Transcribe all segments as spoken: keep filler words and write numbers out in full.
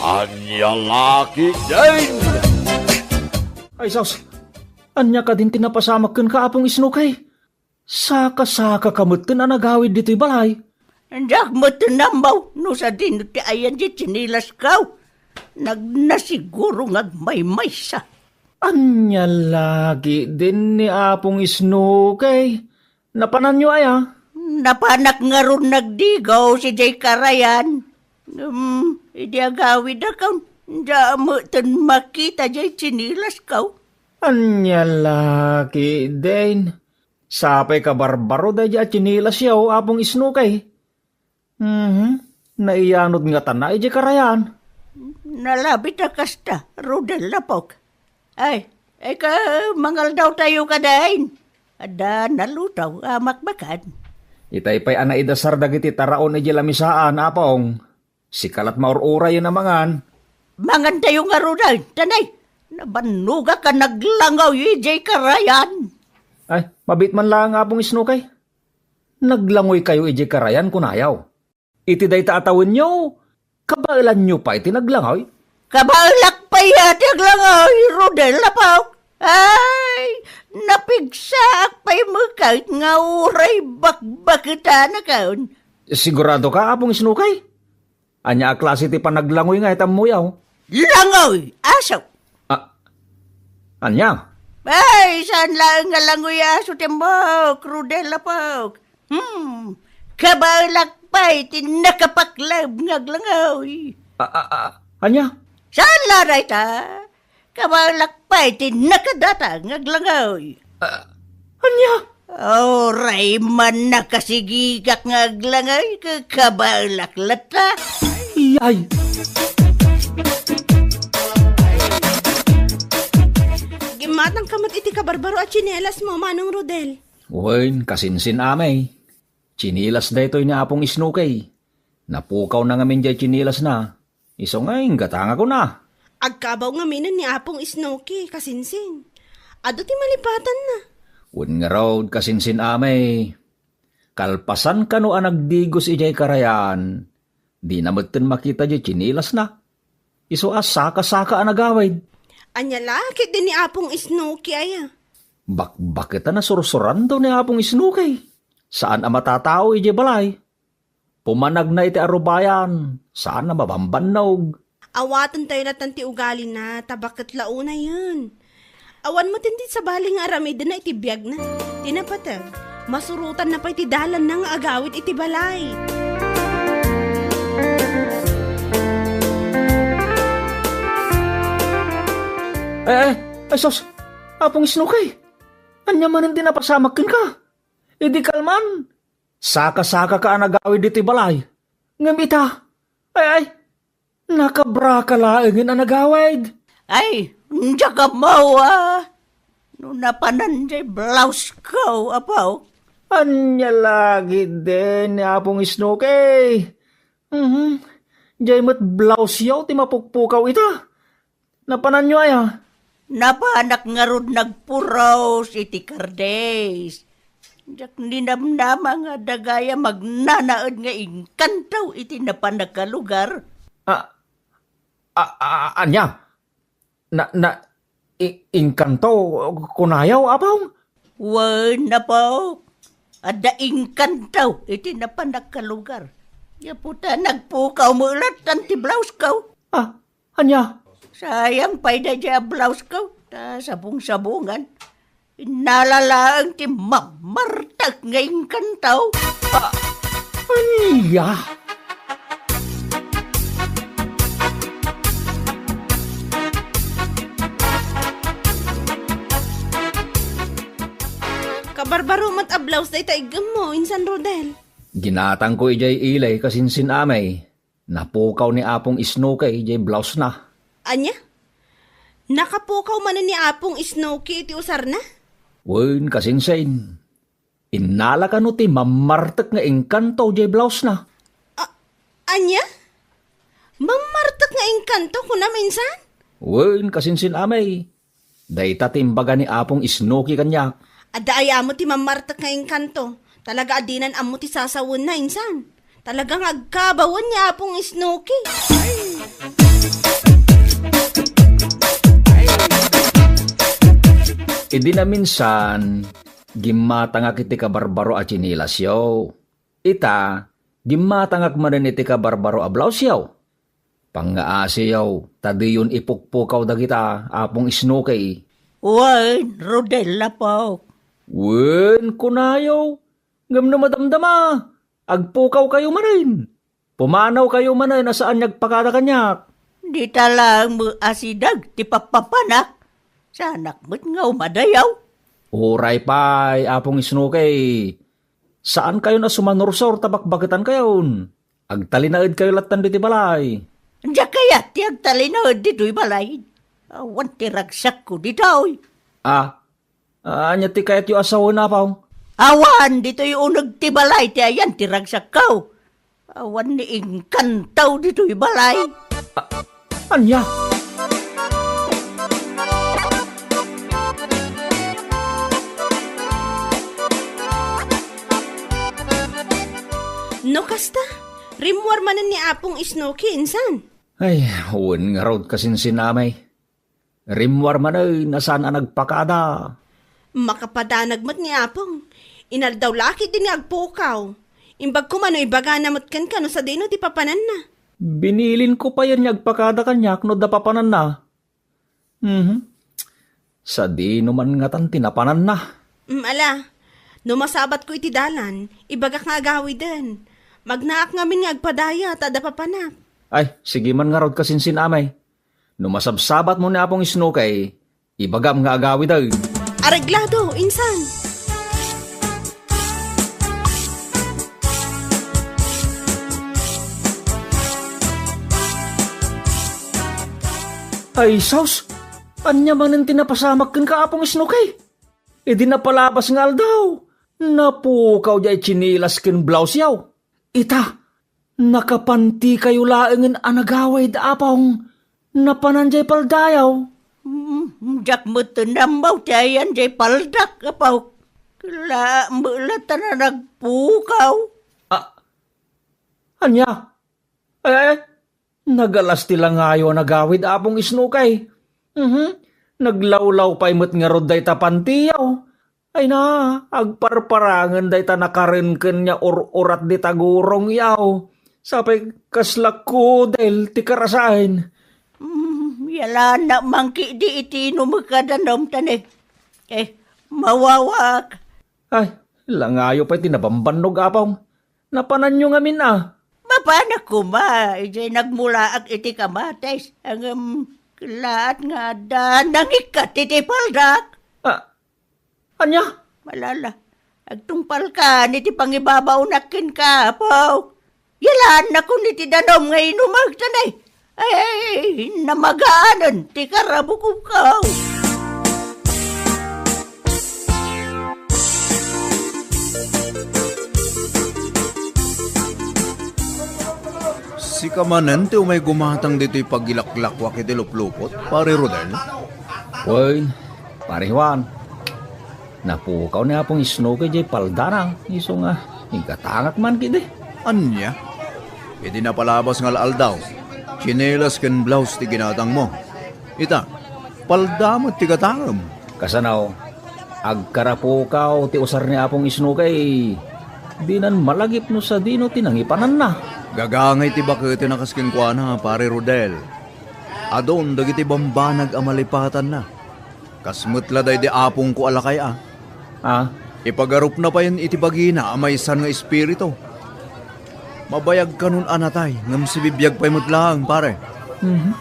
Ania la ketdin? Ay, sus! Ania kadin ti napasamak kenka, Apong Isnokey? Saka-sakaka metten a nagawid ditoy balay. Diak metten ammo no sadino ti ayan ti tsinilasko. Nagnasiguro nga agmaymaysa. Ania la ketdin ni Apong Isnokey? Napananyo aya? Napanak ngarud nagdigos idiay karayan. Ngem, idi agawidakon, diak metten makita diay tsinilasko. Ania la ketdin? Sapay kabarbaro daydiay a tsinilasyo, Apong Isnokey. Mhm. Naiyanod ngatana idiay karayan. Nalabit a kasta, Rodel, apok. Ay, ay ka mangaldaw tayo kadin. Adda nalutaw a makmakan. Itay pay a naidasar dagiti taraon idiay lamisaan, Apong. Sika lat maur-urayen a mangan. Mangan tayo ngaruden, tanay. Nabannogak a naglangoy idiay karayan. Ay, mabiit man laeng, Apong Isnokey. Naglangoykayo idiay karayan, kunayo. Iti dayta a tawenyo, kabaelanyo pay ti naglangoy? Kabaelak pay a ti aglangoy, Rodel, apok. Ay, napigsaak pay met nga uray bakbaketanakon. Sigurado ka, Apong Isnokey? Ania a klase ti panaglangoy nga itan mo, yaw? Langoy, aso. Ah, ania? Ay, saan laeng nga langoy aso ti ammok, Rodel, apok? Hmm, kabaelak pay ti nakapakleb nga aglangoy. Ah, ah, ah, ania? Saan la dayta? Kabaelak pay ti nakadata nga aglangoy. Ah, ania? Uray man nakasigigak nga aglangoy, ka-, kabaelak latta. Ay! Gimmatangka met iti kabarbaro a tsinelas mo, Manong Rodel. Wen, kasinsin-amay. Tsinilas daytoy ni Apong Isnokey. Napukawna ngamin diay tsinilasna. Isu nga inggatangakon a. Agkabaw ngaminen ni Apong Isnokey, kasinsin. Adu ti malipatanna. Wen ngarud, kasinsin-amay. Kalpasan kano a nagdigos idiay karayan, dina metten makita diay tsinilasna. Isu a saka-saka a nagawid. Ania la ketdi ni Apong Isnokey aya? Bakbaket a nasursuranto ni Apong Isnokey. Saan a matatao idiay balay. Pumanagna iti arubayan, saan a mabambannog. Awaten tayo latan ti ugalina, ta baket la unayen. Awan met ti sabali nga aramidenna iti biagna. Ti napateg, masurotanna pay ti dalanna nga agawid iti balay. Eh, eh, ay sus! Apong Isnokey! Ania manen ti napasamak kenka? Idi kalman, saka-sakaka a nagawid ditoy balay. Ngem ita, ay, ay, nakabraka laengen a nagawid. Ay, diak ammo a no napanan diay blouseko, apo. Ania la ketdin ni Apong Isnokey? Mhm. Diay met blousyo ti mapukpukaw ita. Napananyo aya? Napanak ngarud nagpuros iti kardis. Diak ninamnama nga dagayam agnanaed nga inkanto iti napanak a lugar. A, a, a, ania? Na, na, i-, inkanto, kunayo, apo? Wen, apo. Adda inkanto iti napanak a lugar. Gapu ta nagpukaw met latta ti blouseko. A, ania? Sayang pay daydiay a blouseko, ta sabong-sabongan. Innala laeng ti mammartek nga inkanto. A, ania? Kabarbaro met a blouse dayta iggemmo, Insan Rodel. Ginatangko idiay ili, kasinsin-amay. Napukaw ni Apong Isnokey idiay blousena. Ania? Nakapukaw manen ni Apong Isnokey iti usarna? Wen, kasinsin. Innala kano ti mammartek nga inkanto idiay blousena. A-, ania? Mammartek nga inkanto, kunam, Insan? Wen, kasinsin-amay. Dayta ti imbaga ni Apong Isnokey kaniak. Adda aya met ti mammartek nga inkanto. Talaga a dinan ammo ti sasawenna, Insan. Talaga nga agkabawen ni Apong Isnokey. Idi naminsan, gimmatangak iti kabarbaro a tsinelasyo. Ita, gimmatangak manen iti kabarbaro a blauseyo. Pangngaasiyo, ta diyon ipukpukaw dagita, Apong Snooki. Wen, Rodel, apok. Wen, kunayo. Ngem no madamdama, agpukawkayo manen. Pumanawkayo manen a saan nga agpakada kaniak. Dita laeng met a sideg ti pappapanak. Saanak met nga umadayaw. Uray pay, Apong Snooki. Saankayon a sumanursor ta bakbaketankayon. Agtalinaedkayo lattan ditoy balay. Diak kayat ti agtalinaed ditoy balay. Awan ti ragsakko ditoy. Ah, ania ti kayatyo a sawen, Apo? Awan ditoy uneg ti balay ti ayan ti ragsakko. Awan ni inkantaw ditoy balay. Ah, ania? No kasta, rimmuar manen ni Apong Snooki, insan. Ay, wen ngarud, kasinsin, amay. Rimmuar manen a saan a nagpakada. Makapadanag met ni Apong. Inaldaw la ketdi nga agpukaw. Imbag koma no ibagana met kenka no sadino ti papananna. Binilinko payen nga agpakada kaniak no adda papananna. Mhm. Sadino man ngatan ti napananna? Mm, ala, no masabatko iti dalan, ibagak nga agawiden. Magnaak ngamin nga agpadaya ta adda papanak. Ay, sige man ngarud, kasinsin, amay. No masabsabatmo ni Apong Snooki, ibagam nga agawiden. Areglado, insan. Ay, sus! Ania manen ti napasamak kenka, Apong Snooki? Idi napalabas nga aldaw, napukaw diay tsinelas ken blauseyo. Ita, nakapantikayo laengen a nagawid, Apong. Napanan diay paldayo. Mm, diak met nammaw ti ayan diay paldak, Apo. Kala met la ta nagpukaw. Ah, ania? Ay, ay, nagalas ti langayo a nagawid, Apong Snooki. Mhm. Naglawlaw pay met ngarud dayta pantiyo. Ay na, agparparangen dayta nakarenken nga ur-urat dita gurongyo. Sapay kasla kudel ti karasaen. Mm, yalanna man ketdi iti inumek a danum, tane. Eh, mawawak. Ay, langayo pay ti nabambannog, Apong. Napananyo ngamin a. Mapanak koma, idiay nagmulaak iti kamatis. Ngem, kalaat nga adda nangikkat iti paldak. Ah, ania? Malala, agtungpalkan iti pangibabaonak kenka, Apo. Yalaannakon iti danum nga inumek, tanay. Ay, namagaanen ti karabukokaw. Sika manen ti umay gumatang ditoy pagilaklakwak iti luplupot, Pare Rodel? Wen, Pare Juan, napukaw ni Apong Snooki diay paldana, isu nga igatangak man ketdi. Ania? Iti napalabas nga al-aldaw, tsinelas ken blouse ti ginatangmo. Ita, palda met ti gatangem. Kasano, agkarapukaw ti usar ni Apong Snooki. Dinan malagip no sadino ti nangipananna. Gagangay ti baketen a kas kenkuana, Pare Rodel. Adun dagiti bambanag a malipatanna. Kas met la daydi apongko a lakay a. Ah? Ipagarupna payen iti bagina a maysan nga espiritu. Mabayag kanon a natay, ngem sibibiag pay met laeng, pare. Mhm.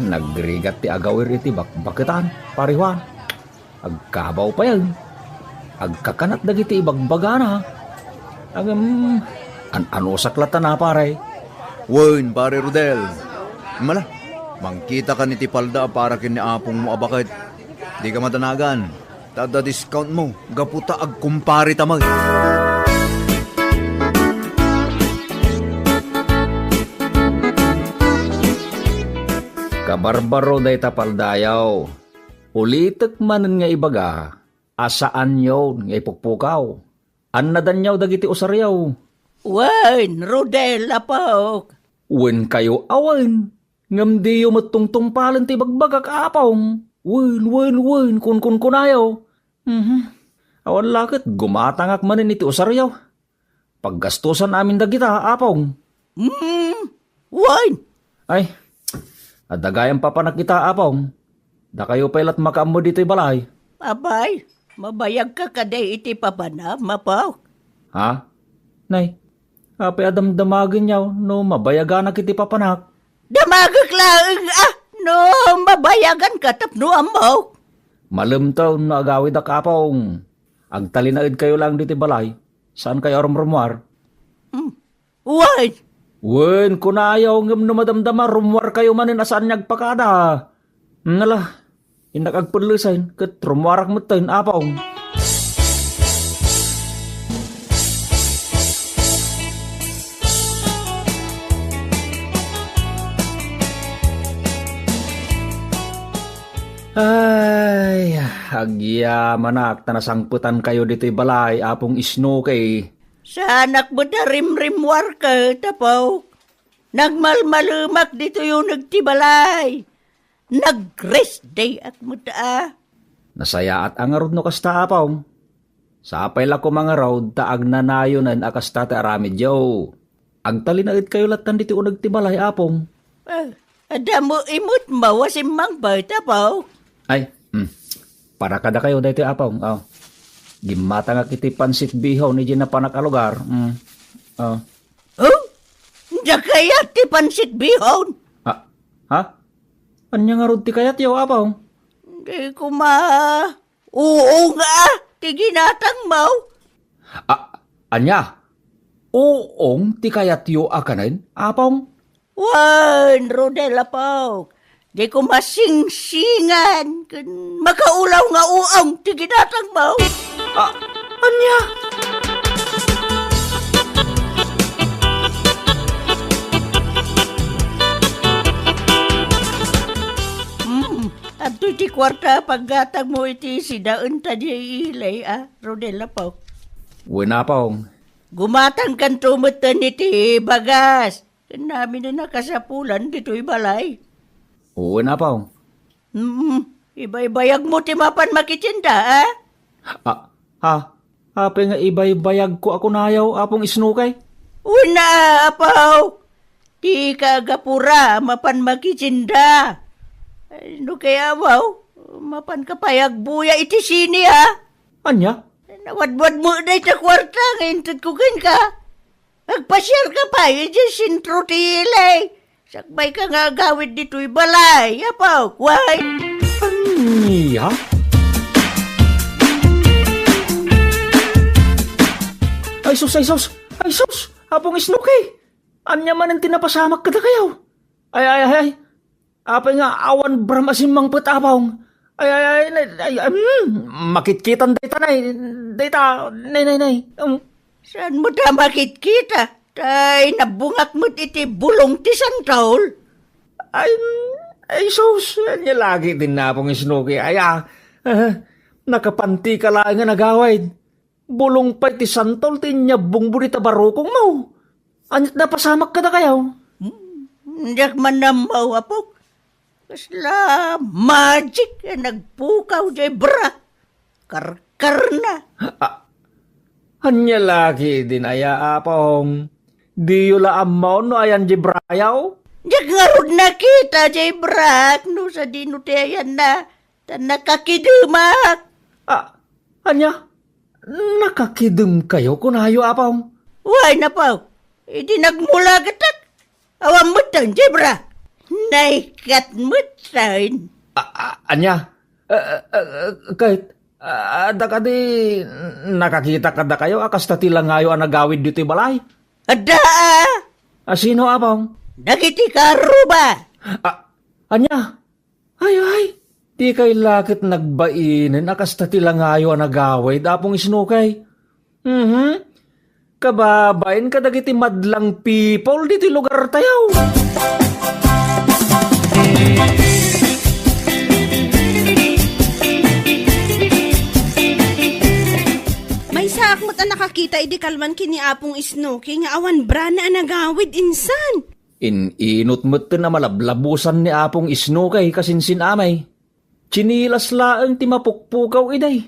Nagrigat ti agawir iti bakbaketan, Pare Juan. Agkabaw payen. Agkakanat dagiti ibagbagana. Ngem, an-anusak latta na, pare. Wen, Pare Rodel. Mala, mangkitakan iti palda a para ken ni apongmo a baket. Dika madanagan, ta adda discount mo gapu ta agkumpare ta met. Kabarbaro dayta paldayo. Ulitek manen nga ibaga a saanyon nga ipukpukaw. Annadanyo dagiti usaryo. Wen, Rodel, apok. Wen kayo a wen, ngem diyo met tungtungpalen ti ibagbagak, apong. Wen, wen, wen, kunkunkunayo. Mhm. Awan la ket gumatangak manen iti usaryo. Paggastusan amin dagita, Apong. Hmm, wen. Ay, adda gayam papanak ita, Apong. Dakayo pay lat makaammo ditoy balay. Apay, mabayagka kadi iti papanam, Apok? Ha? Nay, apay a damdamagenyo no mabayaganak iti papanak? Damagek laeng a no mabayaganka tapno ammok. Malemto no agawidak, Apong. Agtalinaedkayo laeng ditoy balay. Saankayo a rumrumuar? Hmm. Wen. Wen, kunayo, ngem no madamdama, rummuarkayo manen a saanyo agpakada. Nala, innak agpellesen, ket rummuarak metten, Apong. Ay, agyamanak ta nasangpetankayo ditoy balay, Apong Isnoke. Saanak met a rimrimmuar ket, Apo. Nagmalmalemak ditoy uneg ti balay. Nag-rest day ak met a. Nasayaat a ngarud no kasta, Apong. Sapay la koma ngarud ta agnanayonen a kasta ti aramidyo. Agtalinaedkayo lattan ditoy uneg ti balay, Apong. Ah, adda mo imut mawa simmangpet, Apo. Ay, hmm. Para kadakayo daytoy, Apong. Oh. Gimmatangak iti pansit bihon idiay napanak a lugar. Hmm. Oh. Oh? Diak kayat ti pansit bihon. Ah, ha? Ania ngarud ti kayatyo, Apong? Di koma uong ti ginatangmo. Ah, ania? Uong ti kayatyo a kanen, Apong? Wen, Rodel, Apo. Di koma singsingan ken makaulaw nga uong ti ginatangmo. Ah, ania? Hmm, adtoy ti kuarta a paggatangmo iti sidaenta diay ilay, a, Rodel, Apo. Wen, Apong. Gumatangkanto metten iti bagas ken amin a nakasapulan ditoy balay. Wen, Apong. Mm, ibaybayagmo ti mapan makitinda, a? Ah, ha? Apay nga ibaybayagko a kunayo, Apong Isnokay? Wen a, Apo. Ti kaagapura a mapan makitinda. Ay, no kaya, Apo, mapanka pay agbuya iti sini, a? Ania? Nawadwadmo dayta kuarta nga intedko kenka. Agpasiarka pay idiay sentro ti ilay. Sakbayka nga agawid ditoy balay, Apo, wen. Ania? Ay sus, ay sus, ay sus! Apong Isnoke! Ania manen ti napasamak kadakayo? Ay, ay, ay, ay. Apay nga awan bram a simmangpet, Apong? Ay, ay, ay, nay, ay, ay, mm, makitkitan dayta, nay, dayta, nay, nay, nay. Um. Saan mo ta makitkita? Tay, nabungak met iti bulong ti santol. Ay, ay, sus, ania lagi din Apong Isnoke. Ay, ah, ah, nakapantika laeng nga nagawid. Bulong pay ti santol ti inyabbongmo dita barukongmo. Ania't napasamak kadakayo? Hmm, diak man ammo, Apok. Kasla magic a nagpukaw jay bra. Karkarna. Ah, ania lagi din aya, Apong? Diyo la ammo no ayan jay brayo? Diak ngarud nakita jay brak no sadino ti ayanna. Ta nakakidemak. Ah, ania? Nakakidemkayo kunayo, Apong? Wen, Apo. Idi nagmulagetak, awan metten jay bra. Naikat metten. A-, a-, ania? A-, a-, a-, ket, a-, adda kadi nakakita kadakayo a kasta ti langayo a nagawid ditoy balay? Adda, a. A, sino, Apong? Dagiti karuba. A, ania? Ay, ay, dikay la ket nagbainen a kasta ti langayo a nagawid, Apong Isnokay. Mhm. Kababain kadagiti madlang people ditoy lugartayo. Maysaak met a nakakita idi kalman ken ni Apong Isnoke nga awan brana a nagawid insan. In-inot metten a malablabusan ni Apong Isnokay kasinsin-amay. Tsinilas laeng ti mapukpukaw idiay.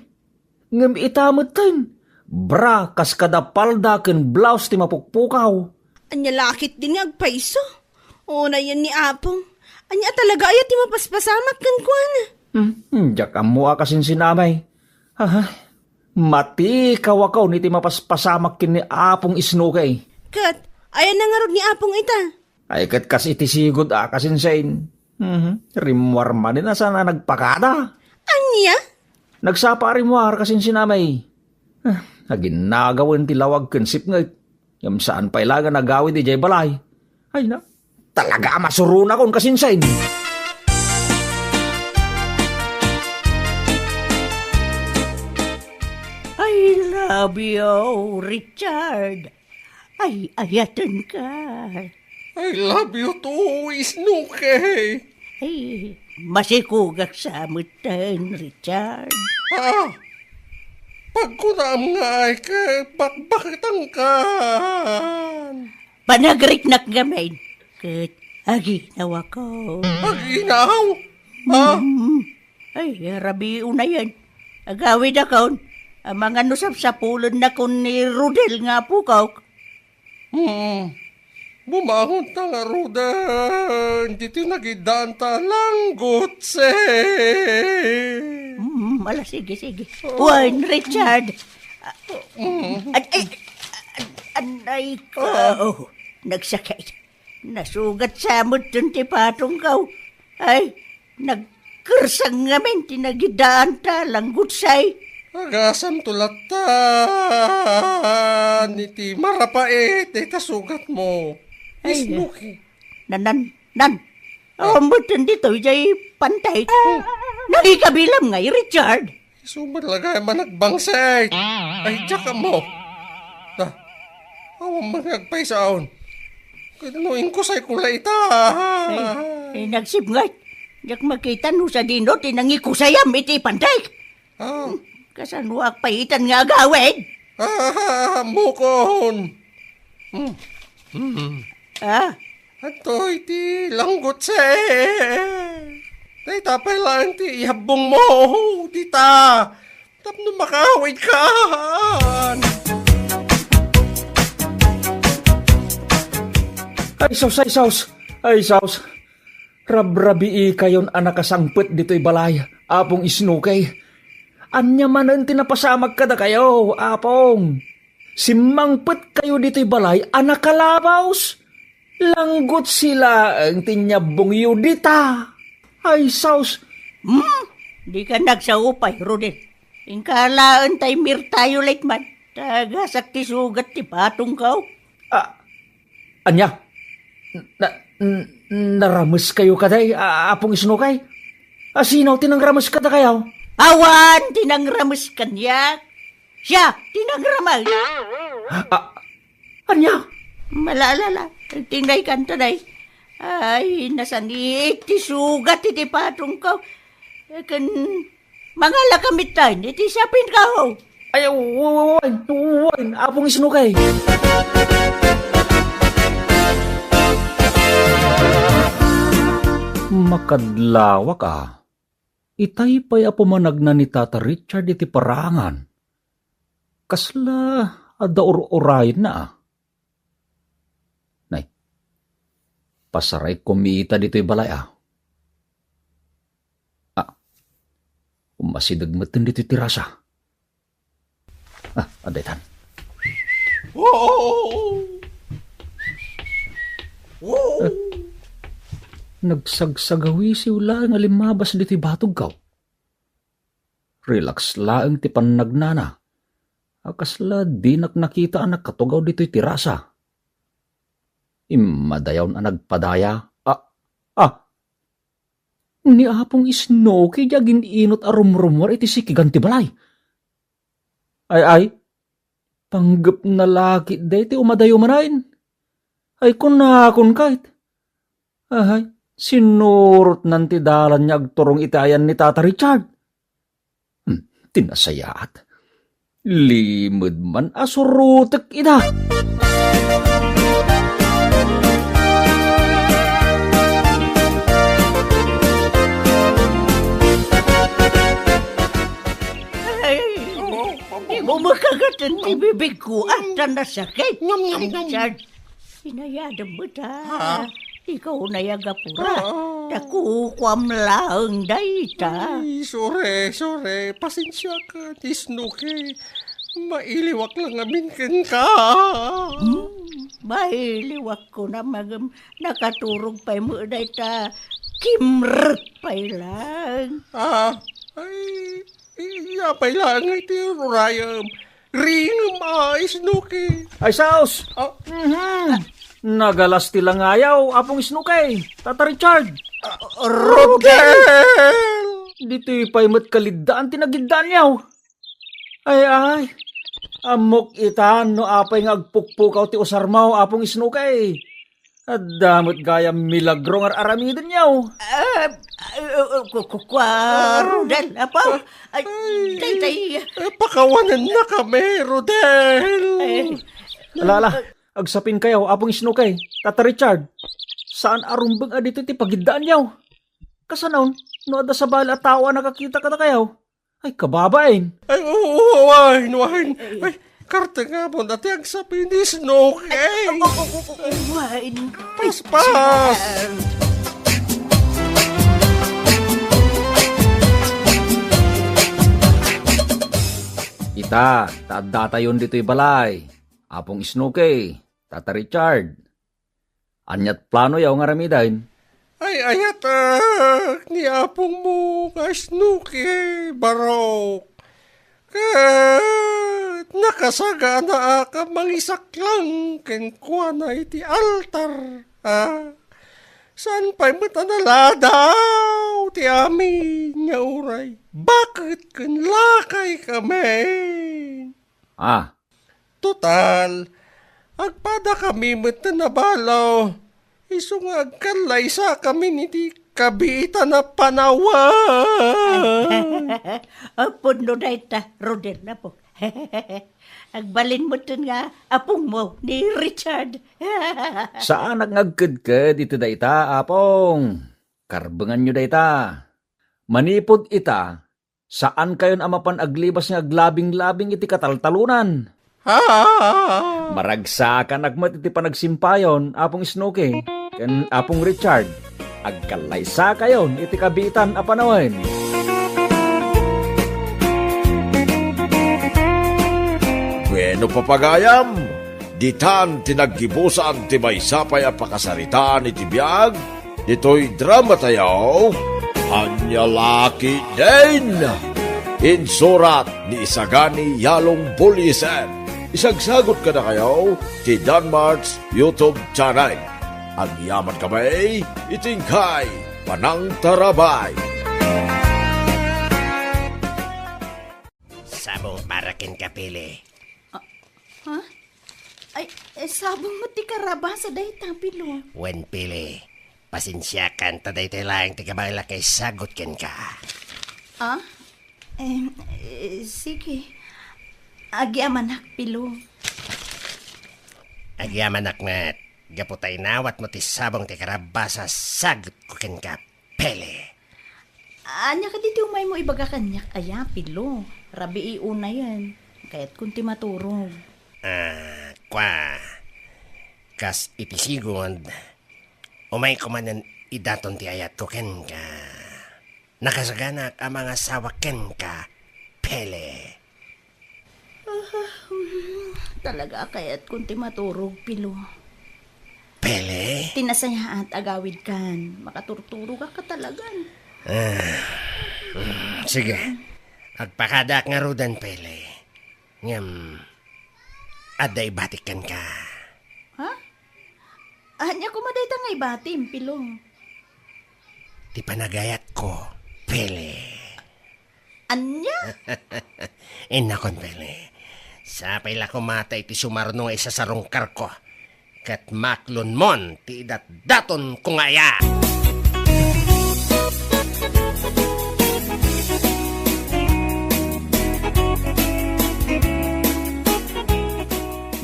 Ngem ita metten, bra kas kada palda ken blouse ti mapukpukaw. Ania la ketdin nga agpayso? Unayen ni Apong. Ania talaga aya ti mapaspasamak kenkuana? Hmm, hmm, diak ammo a kasinsinamay. Aha, matikawakon iti mapaspasamak ken ni Apong Isnukey. Ket, ayanna ngarud ni Apong ita? Ay, ket kas iti sigud a kasinsin. Mhm. Rimmuar manen a saan a nagpakada. Ania? Nagsapa a rimmuar kasinsinamay. Ah, aginnagawen ti lawag ken sipnget. Ngem saan pay la nga nagawid idiay balay. Ay na, talaga a masuronakon kasinsin. I love you, Richard. Ay, ayatenka. I love you too, Isnukey. Ay, masikogak sa metten, Richard. Ah, pagkunaam nga ay ket bakbaketankan. Panagriknak ngamin, ket aginawako. Aginaw? Ah? Mm. Ay, rabii unayen. Agawidakon, amangan no sapsapulennakon ni Rodel nga apokok. Mm. Bumangon ta nga, Rodel, ditoy nagidaanta langgutse. Mm, ala, sige, sige. Oh. Wen, Richard. Mm. Ad-, ay, ad-, anay ko. Ah. Oh, nagsakit. Nasugat sa metten ti patongko. Ay, nagkersang ngamin ti nagidaanta langgutse. Agasanto latta iti marapait dayta sugatmo. Ay, Isnukey. Nan, nan, nan. Oh. Awan metten ditoy jay pantay. Nangikabilam ngay, Richard. Isu met la gayam a nagbangsit. Ay, diak ammo. Ta, awan man nga agpaysaon. Ket no inkusayko la ita. Ay, ay, nagsipnget. Diak makita no sadino ti nangikusayam iti pantek. Ah. Hmm, kasanoak pay itan nga agawid? Ah, mukon. Hmm. Hmm. Ah? Adtoy ti langgutse. Dayta pay laeng ti ihabbongmo dita tapno makaawidkan. Ay, sus, ay, sus. Ay, sus. Rabrabiikayon a nakasangpet ditoy balay, Apong Isnukey. Ania manen ti napasamak kadakayo, Apong? Simmangpetkayo ditoy balay a nakalabaos. Langgutse laeng ti inyabbongyo dita. Ay, sus. Hmm? Dika nagsaupay, Rodel. Inka laeng tay mirtayo laeng man. Tagasak ti sugat ti patongko. Ah, ania? Na, n-, narameskayo kadi, a-, Apong Isnukey? A, sino ti nangrames kadakayo? Awan ti nangrames kaniak. Siak ti nangrames. Ah, ania? Malaalala, tingnay kanto, day. Ay, nasangit ti sugat iti patongko. Ken, mangalakam ita iti sapinko. Ay, wen, wen, Apong Isnukey. Makadlawak a. Itay pay a pumanagna ni Tata Richard iti parangan. Kasla adda ur-urayenna a. Nay, pasarayko mi ita ditoy balay a. Ah, umasideg metten ditoy terasa. Ah, adda itan. Wow! Wow! Eh, nagsagsagawisiw laeng a limmabas ditoy batogko. Relax laeng ti pannagnana. A kasla dinak nakita a nakatugaw ditoy terasa. Immadayaw a nagpadaya. Ah, ah! Ni Apong Isnukey ti agin-inut a rumrumuar iti sikigan ti balay. Ay, ay, panggepna la ketdi ti umadayo manen. Ay, kunakon kayat. Ahay, sinurotnan ti dalan nga agturong iti ayan ni Tata Richard. Hmm, ti nasayaat. Limed man a surotek ida. Ay, Ni bibigko, ata nasakit. Nyam, nyam, nyam. Richard, inayadem met, ha? Ha? Ikaw na yagapura. Ah. Nakukuam laeng dayta. Ay, sorry, sorry. Pasensiakan, Snooki. Mailiwak lang amin kenka. Hmm, mailiwak ko na magem nakaturog pay mo dayta. Kimrek pay lang. Ah, ay, iya pay lang iti urayem. Ringem a, Snooki. Ay, saos! Ah. Mhm. Nagalas ti langayaw, Apong Snooki. Tata Richard. Ah, Rodel! Ditoy pay met kaliddaan ti nagiddaanyaw. Ay, ay. Ammok ita no apay nga agpukpukaw ti usarmo, Apong Snooki. Adda met gayam milagro nga ar-aramidenyo. Ah, ah, ah, ku-, ku-, kua, Rodel, Apo. Ay, ay, tay, tay. Eh, pakawanenna kami, Rodel. Ay. Ala, ala, agsapinkayo, Apong Snooki, Tata Richard. Saan a rumbeng a ditoy ti pagiddaanyo. Kasano, no adda sabali a tao a nakakita kadakayo? Ay, kababain. Ay, oo, oo, wine, wine. Ay, kartengamon a ti agsapin ni Snooki. Ay, oo, oo, oo, oo, wine. Paspas. Ita, ta addatayon ditoy balay. Apong Snooki, Tata Richard. Aniat planoyo nga aramiden? Ay, ayatek ni apongmo nga Snooki, Barok. Ket nakasaganaak a mangisaklang kenkuana iti altar, a? Saan pay met a naladaw ti amin nga uray baket ken lakay kami. Ah, Total, agpadakami met a nabalo, isu nga agkallaysakamin iti kabiitan a panawen. Apo no dayta, Rodel, apo. Agbalin metten nga apongmo ni Richard. Saanak nga agkedked iti dayta, Apong. Karbenganyo dayta. Manipud ita, saankayon a mapan aglibas nga aglabinglabing iti kataltalonan. Ah! Maragsakanak met iti panagsimpayon, Apong Snooki, ken Apong Richard. Agkallaysakayon iti kabiitan a panawen. Bueno, papagayam, ditan ti naggibusan ti maysa pay a pakasaritaan iti biag ditoy dramatayo, Ania La Ketdin. Insurat ni Isagani Yalong Buliser. Isagsagot kadakayo ti Danmart's YouTube channel. Agyamankami iti inkay panangtarabay. Sabong para kenka, Pele. Ah, ha? Ay, eh, sabong met ti karabasa dayta, Pilo. Wen, Pele. Pasensiakan ta daytoy laeng ti kabaelak a isagut kenka. Ah? Eh, eh, sige. Agyamanak, Pilo. Agyamanak met, gapu ta inawatmo ti sabong ti karabasa a sagutko kenka, Pele. Ania kadi ti umaymo ibaga kaniak aya, Pilo? Rabii unayen. Kayatkon ti maturog. Ah, kua. Kas iti sigud, umayko manen idaton ti ayatko kenka. Nakasaganak a mangasawa kenka, Pele. Ah, mm, talaga a kayatkon ti maturog, Pilo. Pele? Ti nasayaat, agawidkan. Makaturturogak a talagan. Ah, mm, sige. Agpakadaak ngaruden, Pele. Ngem, adda ibatik kenka. Ha? Ania koma dayta nga ibatim, Pilo? Ti panagayatko, Pele. Ania? Innakon, Pele. Sapay la koma ta iti sumarno nga isasarungkarko, ket maklonmon ti idatdatonko nga aya.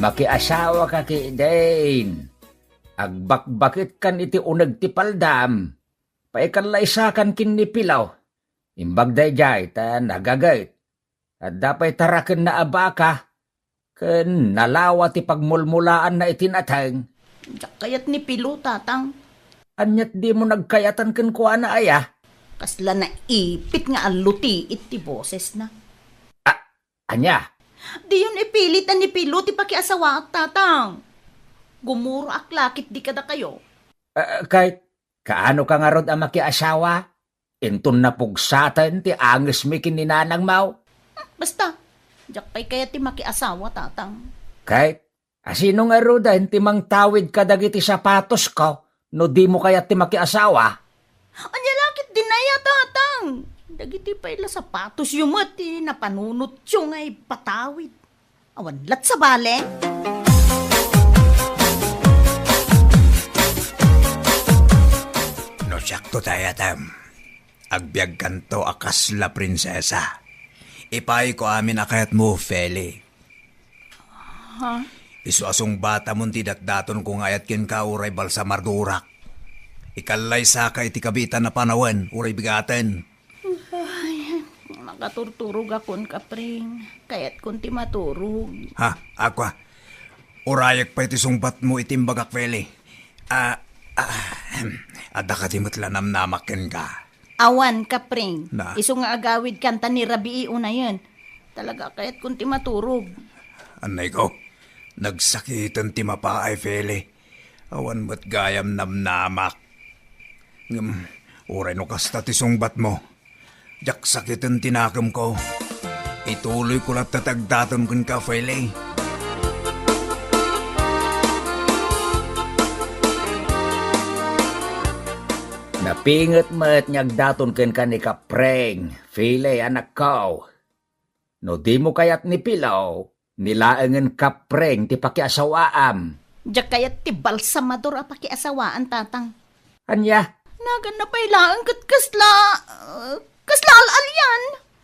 Makiasawaka ketdin. Agbakbaketkan iti uneg ti paldam. Paikallaysakan ken ni Pilaw. Imbag daydiay ta nagaget. Adda pay tarakenna a baka. Ken nalawa ti pagmulmulaanna iti nateng. Diak kayat ni Pilo, Tatang. Aniat dimo nagkayatan kenkuana, aya? Kasla naipit nga allutiit ti bosesna. Ah, ania? Diyon ipilit a ni Pilo ti pakiasawaak, Tatang. Gumuroak la ketdi kadakayo. Ah, kay, kaano ka ngarud a makiasawa? Inton napugsaten ti angesmi ken ni nanangmo? Basta, diak pay kayat ti makiasawa, Tatang. Kay, asino ngaruden ti mangtawid kadagiti sapatosko no dimo kayat ti makiasawa? Ania la ketdin aya, Tatang? Dagiti pay la sapatosyo met ti napanunotyo nga ipatawid. Awan lat sabali? No siakto ti ayatem, agbiagkanto a kasla prinsesa. Ipaayko amin a kayatmo, Feli. Ha? Isu a sungbatamon ti datdatonko nga ayat kenka uray balsamadorak. Ikallaysaka iti kabiitan a panawen uray bigaten. Ay, makaturturogakon, Kapring. Kayatkon ti maturog. Ha, Aqua. Urayek pay ti sungbatmo iti imbagak, Feli. Ah, ah, adda kadi met la namnamak kenka? Awan, Kapring. Na? Isu nga agawidkan ta ni Rabii unayen. Talaga, kayatkon ti maturog. Annay ko, nagsakiten ti mapaay, Feli. Awan met gayam namnamak. Ngem, uray no kasta ti sungbatmo, diak sakiten ti nakemko. Ituloyko latta ti agdaton kenka, Feli. Napinget met nga agdaton kenka ni Kapreng, Feli, anakko. No dimo kayat ni Pilo, ni laengen Kapreng ti pakiasawaam. Diak kayat ti balsamador a pakiasawaan, Tatang. Ania? Naganna pay laeng ket kasla, uh, kasla al-alian.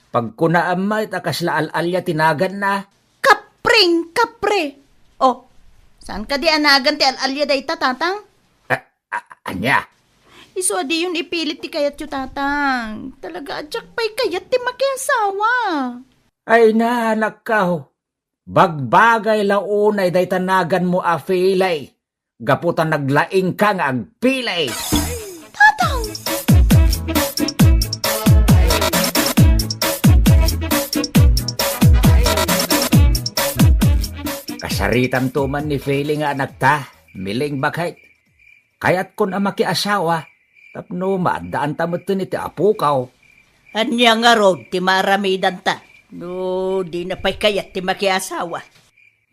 Pagkunaam met a kasla al-alia ti naganna. Kapreng, kapre. Oh, saan kadi a nagan ti al-alia dayta, Tatang? A-, a-, ania? Isu a diyon ipilit ti kayatyo, Tatang. Talaga a diak pay kayat ti makiasawa. Ay na, anakko. Bagbagay la unay dayta naganmo a Feli, gapu ta naglaingka nga agpili. Tatang! Kasaritanto man ni Feli nga anakta, Miling, baket. Kayatkon a makiasawa, tapno maaddaanta metten iti apokaw. Ania ngarud ti maaramidanta no dina pay kayat ti makiasawa?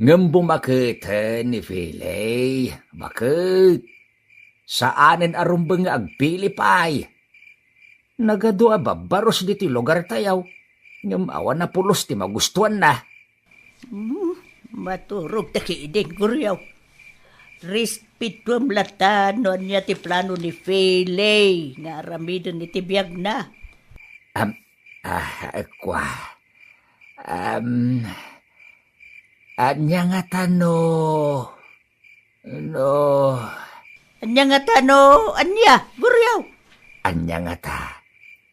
Ngem bumaketen ni Fili, baket. Saanen a rumbeng nga agpili pay. Nagadu a babbarus ditoy lugartayo, ngem awan a pulos ti magustuanna. Hmm, maturog ta kidin, Goryo. Respetoem latta no ania ti plano ni Fili nga aramiden iti biagna. Am, ah, kua. Am, ania ngata no No. Ania ngata no, ania, Goryo? Ania ngata?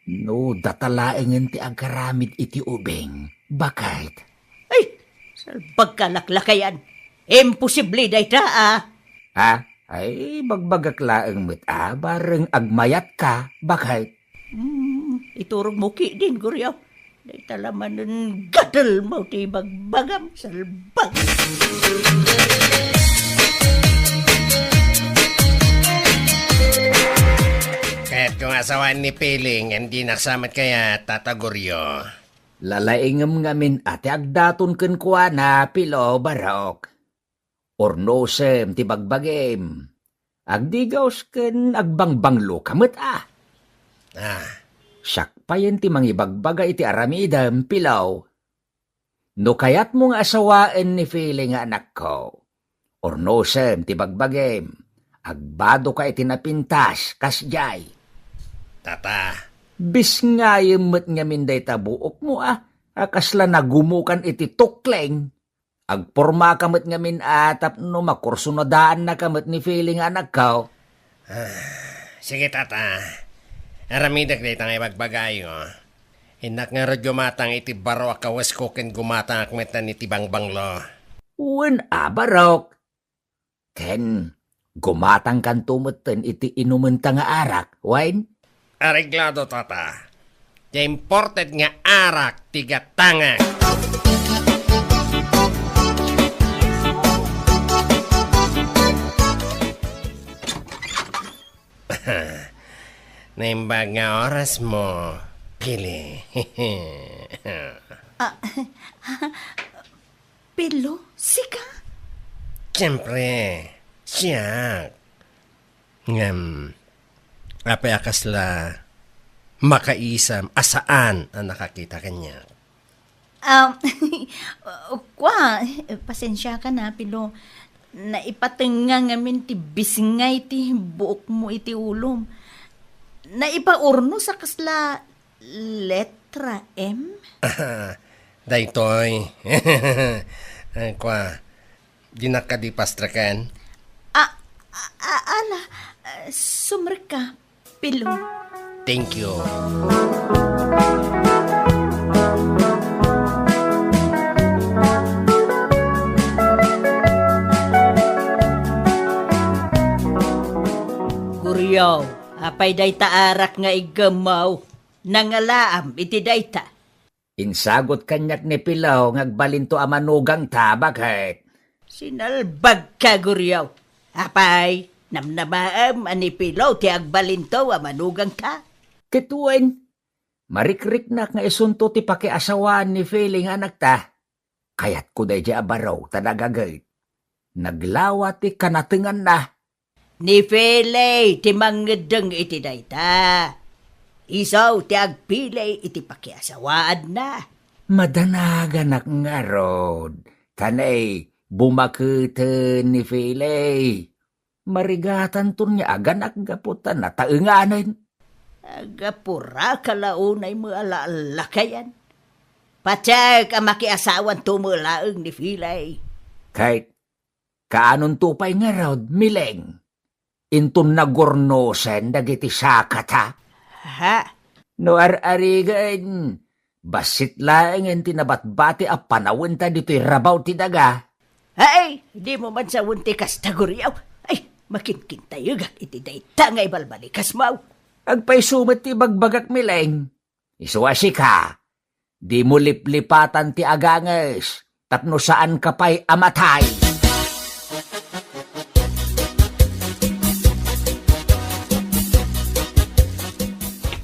No data laengen ti agaramid iti ubing, baket. Ay, salbag ka laklakayan. Imposible dayta, a. Ha? Ay, bagbagak laeng met, a, bareng agmayatka, baket. Hmm, iturogmo kidin, Goryo. Dayta la manen gadelmo ti ibagbagam, salbag. Kayatko nga asawaan ni Piling, ngem dinak sa met kayat, Tata Goryo. Lalaingem ngamin a ti agdaton kenkuana, Pilo, Barok. Urnosem ti bagbagim. Agdigaus ken agbangbanglok ka met, a. Ah. Siak payen ti mangibagbaga iti aramidem, Pilaw. No kayatmo nga asawaen ni Fili nga anakko, urnosem ti bagbagim. Agbado ka iti napintas, kasdiay. Tata. Bisngayem met ngamin dayta buokmo, a, a kasla nagumokan iti tukleng. Agpormaka met ngamin a tapno makursunadaannaka met ni Fili nga anakko. Ah, sige, Tata. Aramidek dayta nga ibagbagayo. Innak ngarud gumatang iti baro a kawesko ken gumatangak metten iti bangbanglo. Wen a, barok. Ken gumatangkanto metten iti inumenta nga arak, wen? Areglado, Tata. Ti imported nga arak ti gatangek. Naimbag nga oras mo, Pili. Ah, Pilo, sika? Siyempre, siak. Ngem, apay a kasla makaisam a saan a nakakita kaniak? Um, kwa, pasensiakan a, Pilo. Naipatengnga ngamin ti bisngay ti buokmo iti ulom. Naipaurnos a kasla letra M? Daytoy. Kwa, dinak kadi pastreken? Ah, ah, ah, ala, ah, sumrekka, Pilo. Thank you. Guriaw, apay dayta arak nga iggemmo? Nangalaam iti dayta. Insagut kaniak ni Pilo nga agbalinto a manugangta, baket. Sinalbagka, Guriaw. Apay, namnamaem a ni Pilo ti agbalinto a manugangta? Ket wen, marikriknak nga isunto ti pakiasawaan ni Feli nga anakta. Kayatko daydiay a baro ta nagaget. Naglawa ti kanatenganna. Ni Feli ti mangngeddeng iti dayta. Isu ti agpili iti pakiasawaanna. Madanaganak ngarud, ta nay bumaketen ni Feli. Marigatanton nga aganak gapu ta nataenganen. Agapuraka la unay met a laallakayan. Patiek a makiasawanto met laeng ni Feli. Ket kaanonto pay ngarud, Mileng? Inton nagurnosen dagiti sakata? Ha? No ar-arigen, bassit laengen ti nabatbati a panawenta ditoy rabaw ti daga. Ay, dimo man sawen ti kasta, Guriaw. Ay, makinkintayegak iti dayta nga ibalbalikasmo. Agpayso met ti ibagbagak, Mileng. Isu a sika, dimo liplipatan ti aganges tapno saanka pay a matay.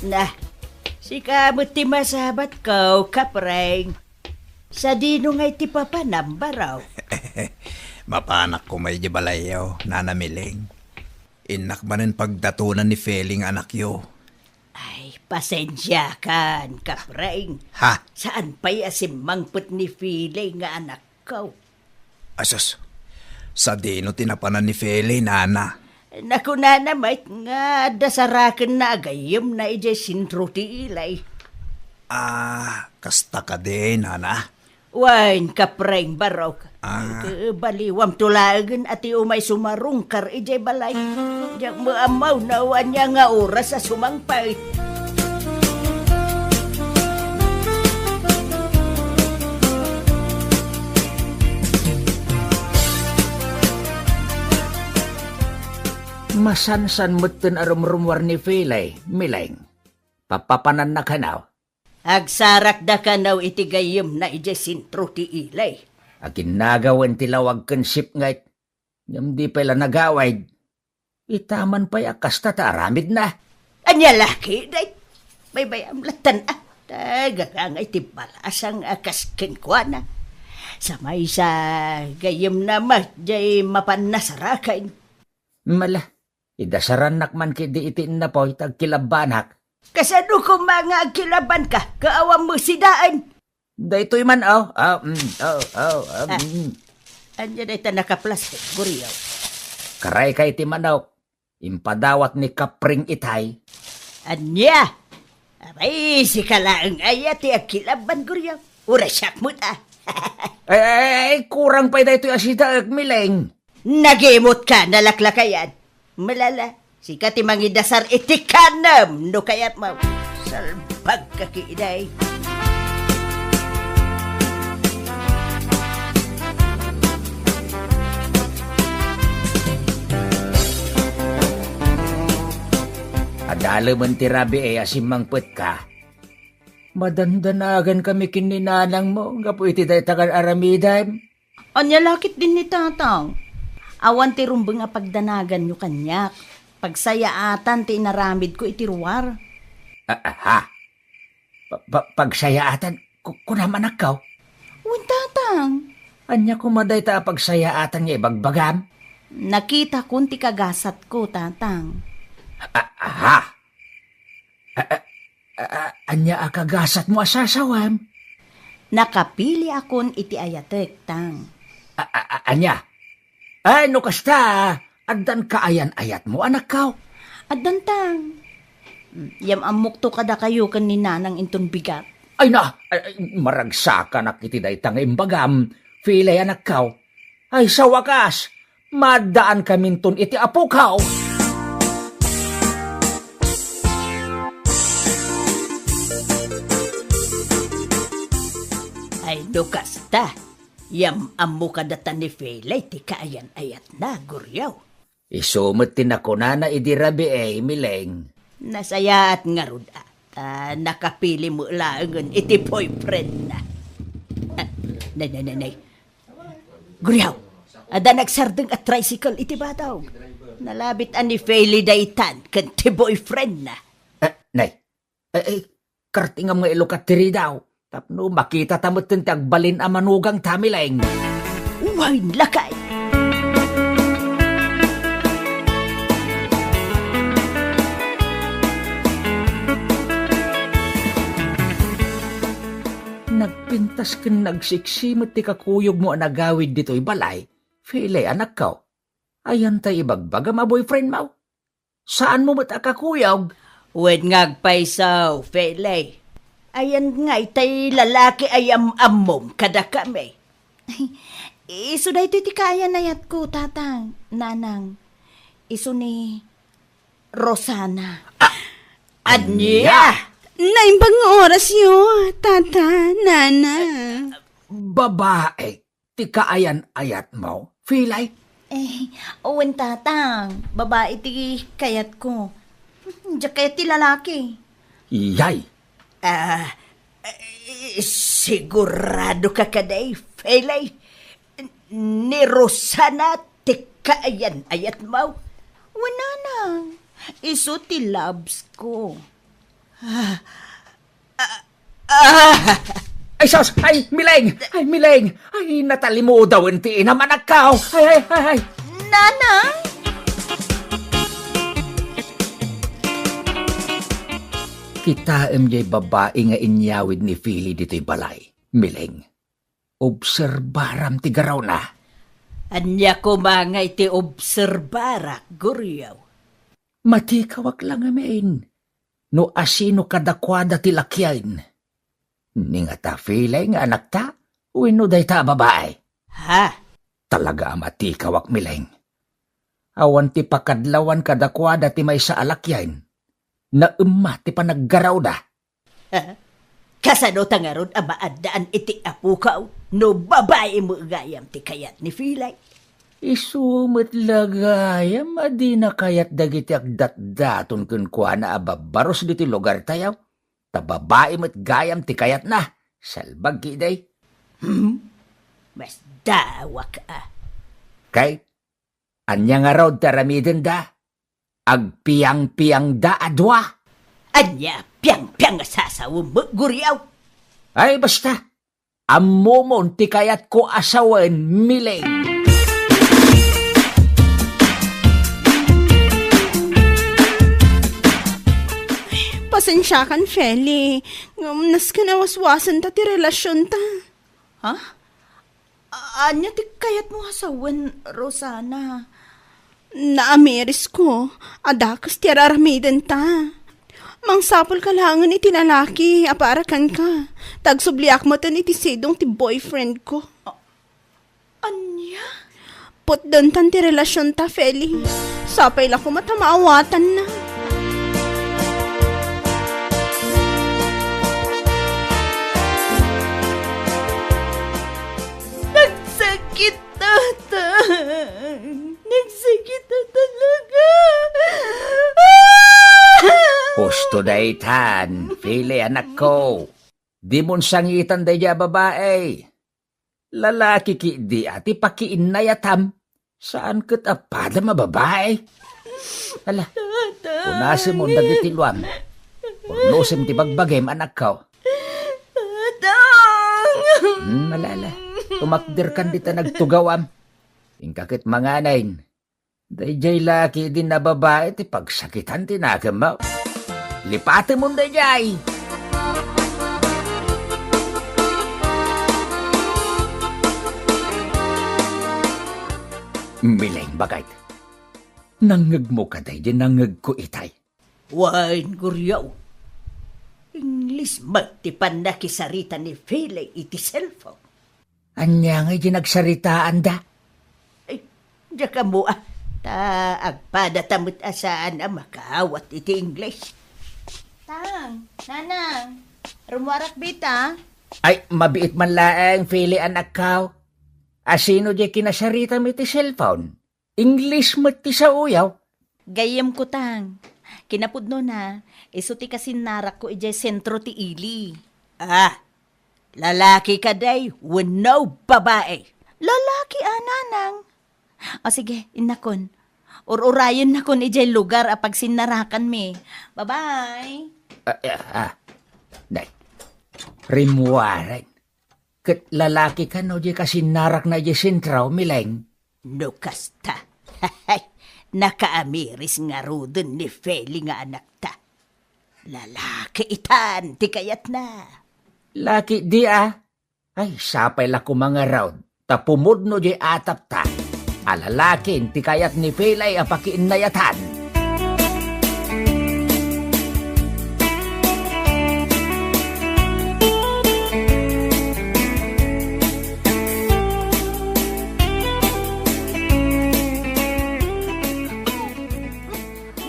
Na, sika met ti masabatko, kapreng. Sadino ngay ti papanam, baro? Mapanak koma idiay balayyo, Nana Mileng. Innak manen pagdatonan ni Feli nga anakyo. Ay, pasensiakan, kapreng. Ha? Saan pay a simmangpet ni Feli nga anakko? Asus, sadino ti napanan ni Feli, nana? Nakunana met nga adda sarakenna a gayyemna idiay sentro ti Ilay. Ah, kasta kadi, nana? Wen, kapreng, barok. Ah. Ket baliwamto laengen a ti umay sumarungkar idiay balay. Diak met ammo no ania nga oras a sumangpet. Masansan metten a rumrumuar ni Feli, Mileng. Papapananna kano? Agsarakda kano iti gayyemna idiay sentro ti Ilay. Aginnagawen ti lawag ken sipnget, ngem di pay la nagawid. Itaman pay a kasta ti aramidna. Ania la ketdi? Baybay-am lattan a. Tagakangay ti balasang a kas kenkuana. Sa maysa, gayyemna met diay mapan nasaraken. Mala, idasarannak man ketdi iti innapoy ta agkilabbanak. Kasano koma nga agkilabbanka? Kaawan met sidaen. Daytoy man, oh. Ah, mm, oh, oh, ah, ah. Mm. Ania dayta nakaplastik, Guriaw? Karaykay ti manok. Impadawat ni Kapring itay. Ania? Abay, sika laeng aya ti agkilabban, Guriaw. Uray siak met a. Ay, ay, ay, kurang pay daytoy a sidaek, Mileng. Nagimot ka, nalaklakayan. Malala, sika ti mangidasar iti kanem no kayatmo. Salbag ka ketdi. Adalemen ti rabii a simmangpetka. Madandanagan kami ken ni nanangmo gapu iti dayta nga ar-aramidem. Ania la ketdin ni tatang? Awan ti rumbeng a pagdanaganyo kaniak. Pagsayaatan ti inaramidko iti ruar. A-, aha? Pa-, pa-, pagsayaatan? Ku-, kunam, anakko? Wen, tatang. Ania koma dayta a pagsayaatan nga ibagbagam? Nakitakon ti kagasatko, tatang. A-, aha? A-, a-, a-, a-, ania a kagasatmo a sasawem? Nakapiliakon iti ayatek, tang. A-, a-, a-, ania? Ay, no kasta, addan kaayan-ayatmo, anakko? Addan, tang. Yam-ammokto kadakayo ken ni nanang inton bigat. Ay na, ay, ay, maragsakanak iti dayta nga imbagam, Filay, anakko. Ay, sawakas, maaddaankaminton iti apokaw. Ay, no kasta, yam-ammo kadata ni Filay ti kaayan-ayatna, Guriaw. Isu met ti nakunana idi rabii, Mileng. Nasayaat ngarud a, ta nakapili met laengen iti boyfriendna. Ah, nay, nay, nay, nay. Guriaw, adda nagsardeng a tricycle iti badog. Nalabit a ni Feli daytan ken ti boyfriendna. Ah, nay. Eh, eh, kartingam nga ilukat ti ridaw. Tapno makitata metten ti agbalin a manugangta, Mileng. Wen, lakay! Nagpintas ken nagsiksi met ti kakuyogmo a nagawid ditoy balay, Feli, anakko. Ayan tay ibagbagam a boyfriendmo? Saanmo met a kakuyog? Wen nga agpayso, Feli. Ayan ngay tay lalaki a yam-ammom kadakami? Isu daytoy ti kaayan-ayatko, tatang, nanang. Isu ni Rosana. Ah, ania? Ania? Naimbag nga orasyo, tata, nana. Babae ti kaayan-ayatmo, Feli? Eh, wen, tatang. Babae ti kayatko. Diak kayat ti lalaki. Iyay! Ah, eh, siguradoka kadi, Feli? Ni Rosana ti kaayan-ayatmo? Wen, nanang. Isu ti labs ko. Ah, ah, ah. Ay, sus! Ay, Mileng! Ay, Mileng! Ay, natalimudawen ti inam, anakko! Ay, ay, ay, ay! Nanang? Kitaem jay babai nga inyawid ni Feli ditoy balay, Mileng. Obserbaram ti garawna. Ania koma nga iti obserbarak, Guriaw? Matikawak la ngamin no asino kadakuada ti lakiayen. Ni ngata, Feli nga anakta wenno dayta a babai? Ha? Talaga a matikawak, Mileng. Awan ti pakadlawan kadakuada ti maysa a lakiayen. Naemma ti panaggarawda. Kasano ta ngarud a maaddaan iti apokaw no babai met gayam ti kayat ni Feli? Isu met la gayam a dina kayat dagiti agdatdaton kenkuana a babbarus ditoy lugartayo, ta babai met gayam ti kayatna. Salbag ketdi. Hmm? Masdawak a. Kay, ania ngarud ti aramidenda? Agpiangpiangda a dua? Ania piangpiang a sasawem, Guriaw? Ay, basta. Ammomon ti kayatko a sawen, Mileng. Pasensiakan, Feli. Ngem nasken a waswasenta ti relasionta. Ha? A-, ania ti kayatmo a sawen, Rosana? Naamirisko a dakes ti ar-aramidenta. Mangsapulka laengen iti lalaki a para kenka, ta agsubliak metten iti sidong ti boyfriendko. A-, ania? Putdentan ti relasionta, Feli. Sapay la koma ta maawatanna. Nagsakit, tatang. Nagsakit a talaga. Tudaytan, Feli, anakko. Dimon sangitan daydiay a babai. Lalaki ketdi a ti pakiinnayatam. Saan ket a padam a babai. Ala, Tatang. Unasem dagiti luam. Purnosem ti bagbagim, anakko. Tatang. Hmm, ala, ala. Tumakderkan dita nagtugawam. Inka ket manganen. Daydiay la ketdi a babai ti pagsakitan ti nakemmo. Lipatemon daydiay. Mileng, baket. Nangngegmo kadi daydiay nangngegko itay? Wen, Goryo. Ingles met ti pannakisarita ni Feli iti cellphone. Ania ngay ti nagsaritaanda? Ay, diak ammo, ah. Ta agpadata met a saan a makaawat iti Ingles. Tang, Nanang, rummuarak dita. Ay, mabiit man laeng, Feli, anakko. Asino diay kinasaritam iti cellphone? Ingles met ti saoyo. Gayyemko, Tang. Kinapudnona, isu ti kasinnarakko idiay sentro ti ili. Ah, lalaki kadi wenno babai? Lalaki a, Nanang. O sige, innakon. Ur-urayennakon idiay lugar a pagsinnarakanmi. Bye-bye. Ah, ah, ah. Nay, rimmuaren. Ket lalaki kano diay kasinnarakna idiay sentro, Mileng? No kasta, nakaamiris ngaruden ni Feli nga anakta. Lalaki itan ti kayatna. Laki di, ah? Ay, sapay la koma ngarud ta pumudno diay atapta a lalakin ti kayat ni Feli a pakiinnayatan.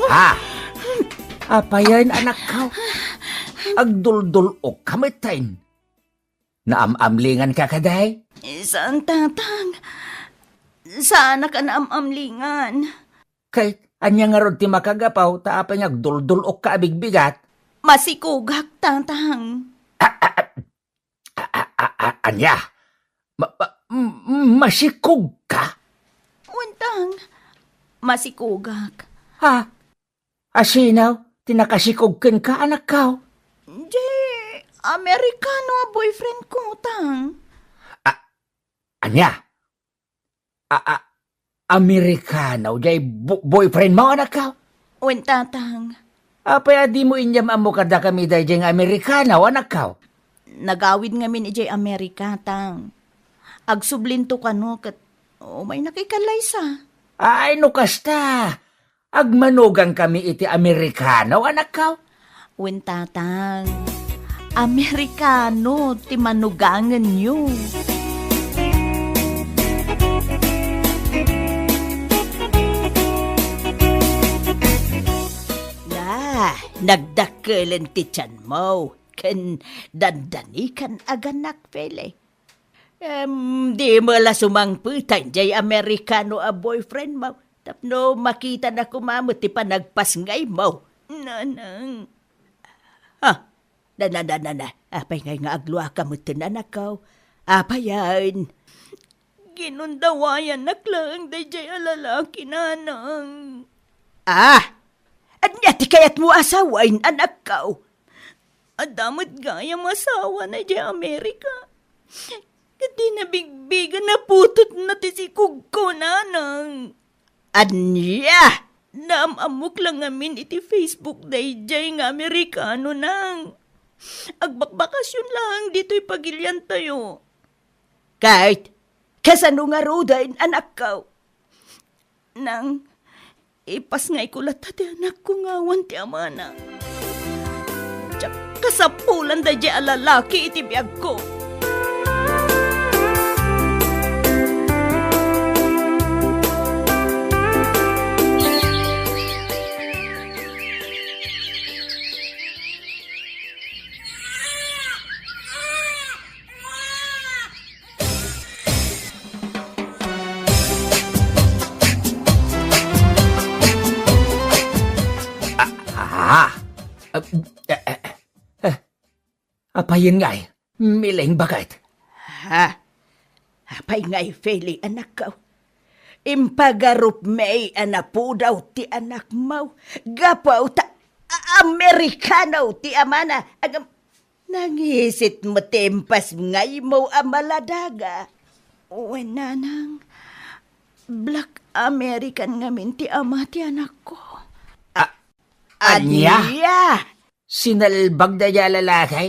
Ha? Apayen, anakko? Agduldul-okka metten. Naam-amlinganka kadi? Saan, Tatang. Saanak a naam-amlingan. Ket ania ngarud ti makagapu ta apay nga agduldul-okka a bigbigat? Masikogak, Tatang. A, a, a, a, a, a, ania? Ma, ma, m-, masikogka? Wen, Tang. Masikogak. Ha? Asino ti nakasikog kenka, anakko? Diay Amerikano a boyfriendko, Tang. A, ania? A, a, Amerikano diay bo-, boyfriendmo, anakko? Wen, Tatang. Apay a dimo inyam-ammo kadakami daydiay nga Amerikano, anakko? Nagawid ngamin idiay Amerika, Tang. Agsublinto kano ket umaynak ikalaysa. Ay, no kasta, agmanugangkami iti Amerikano, anakko? Wen, Tatang. Amerikano ti manugangenyo. Na, nagdakkelen ti tianmo ken dandanikan a ganak, Feli. Em, dimo la sumangpeten diay Amerikano a boyfriendmo tapno makitana koma met ti panagpasngaymo. Nanang. Ha? Na, na, na, na, na. Apay ngay nga agluaka metten, anakko? Apayen? Ginundawayannak laeng daydiay a lalaki, Nanang. Ah! Ania ti kayatmo a sawen, anakko? Adda met gayam asawana idiay Amerika. Ket dina bigbigen a putotna ti sikogko, Nanang. Ania? Naam-ammok la ngamin iti Facebook daydiay nga Amerikano, Nang. Agbakbakasyon laeng ditoy pagiliantayo. Ket kasano ngaruden, anakko? Nang, ipasngayko latta ti anakko nga awan ti amana. Diak kasapulan daydiay a lalaki iti biagko. Ah, ah, Ah, eh, eh, eh. Apayen ngay, Mileng baket? Ha? Apay ngay, Feli, anakko? Impagarup met a napudaw ti anakmo. Gapu ta a-, Amerikano ti amana. Agam, nangisit met ti impas ngaymo a maladaga. Wen, nanang, Black American ngamin ti ama ti anakko. A-, ania? Ania? Sinalbag dayta a lalaki?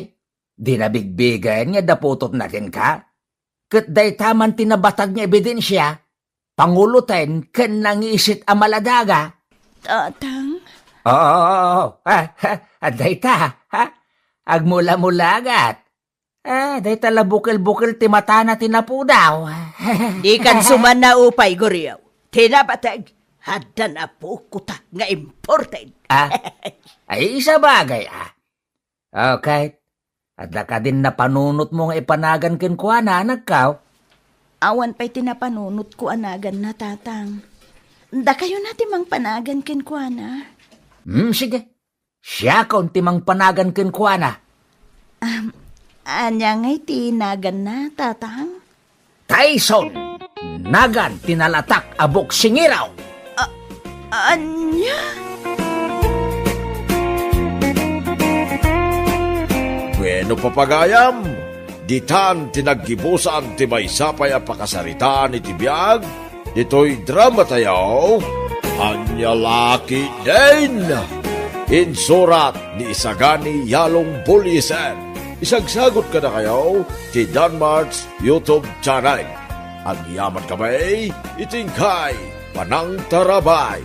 Di nabigbigen nga adda putotna kenka? Ket dayta man ti nabatag nga ebidensia, panguloten ken nangisit a maladaga. Tatang? Oo, oo, oo. Ah, ah, dayta, ha? Agmula-mulagat. Ah, dayta la bukel-bukel ti matana ti napudaw. Dikan sumanna upay, Goryo. Ti nabatag, adda napukotak nga imported. Ah, ay, isabagay, ah. Okay. Adda kadin napanunotmo nga ipanagan kenkuana, anakko? Awan pay ti napanunotko a naganna, Tatang. Dakayona ti mangpanagan kenkuana. Hmm, sige. Siakon ti mangpanagan kenkuana. Am, ania ngay ti naganna, Tatang? Tyson, nagan ti nalatak a boksingero. A-, ania? Bueno, papagayam, ditan ti naggibusan ti maysa pay a pakasaritaan iti biag ditoy dramatayo, Ania La Ketdin. Insurat ni Isagani Yalong Buliesen. Isagsagut kadakayo ti Danmart's YouTube channel. Agyamankami iti inkay panangtarabay.